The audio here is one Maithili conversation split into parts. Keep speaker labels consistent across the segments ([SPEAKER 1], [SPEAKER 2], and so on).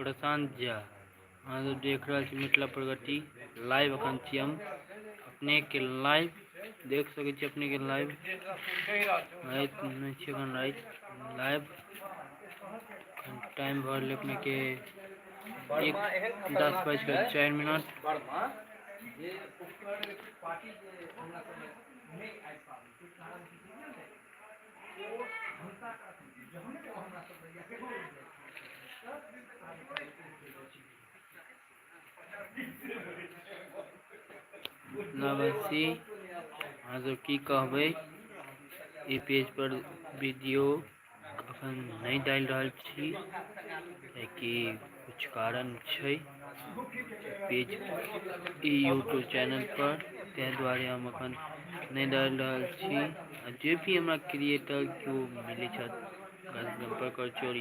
[SPEAKER 1] प्रशांत झा। अहाँ सब देख रहल छी मिथिला प्रगति लाइव। अखन छी हम अपने के लाइव देख सकै छी। अपने के लाइव राति नहि छी, अखन राति लाइव टाइम भऽ रहलै अपने के एक दस बाजि कऽ 4 मिनट। मिथिलावासी, अहाँ सब की कहबै, ई पेज पर वीडियो अखन नहि डालि रहल छी, कियाकि किछु कारण छै पेज ई यूट्यूब चैनल पर, ताहि दुआरे हम अखन नहि डालि रहल छी। आ जे भी हमरा क्रिएटर केओ मिलै छथि, हुनकासँ सम्पर्क करै छी आओर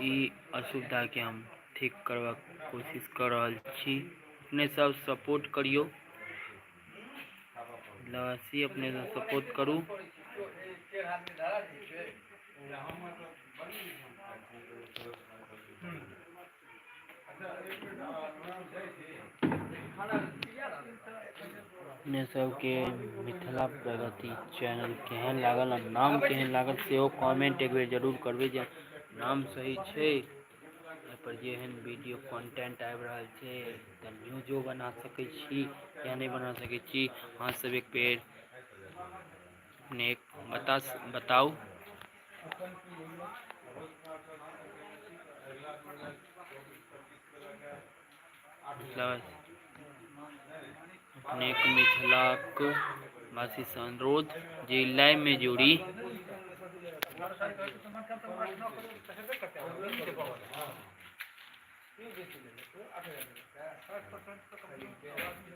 [SPEAKER 1] ई असुविधाके हम ठीक करबाक कोशिश कऽ रहल छी। अपने सब सपोर्ट करियौ मिथिलावासी, अपने सब सपोर्ट करू। अपने सबके मिथिला प्रगति चैनल केहन लागल आ नाम केहन लागल, सेहो कमेंट एक बेर जरूर करबै जे नाम सही छै। एहिपर जे एहन वीडियो कंटेंट आबि रहल छै, तऽ न्यूजो बना सकै छी या नहि बना सकै छी, अहाँ सब एक बेर अपने बता बताउ। मतलब अपनेक मिथिलाक वासीसँ अनुरोध जे लाइवमे जुड़ी।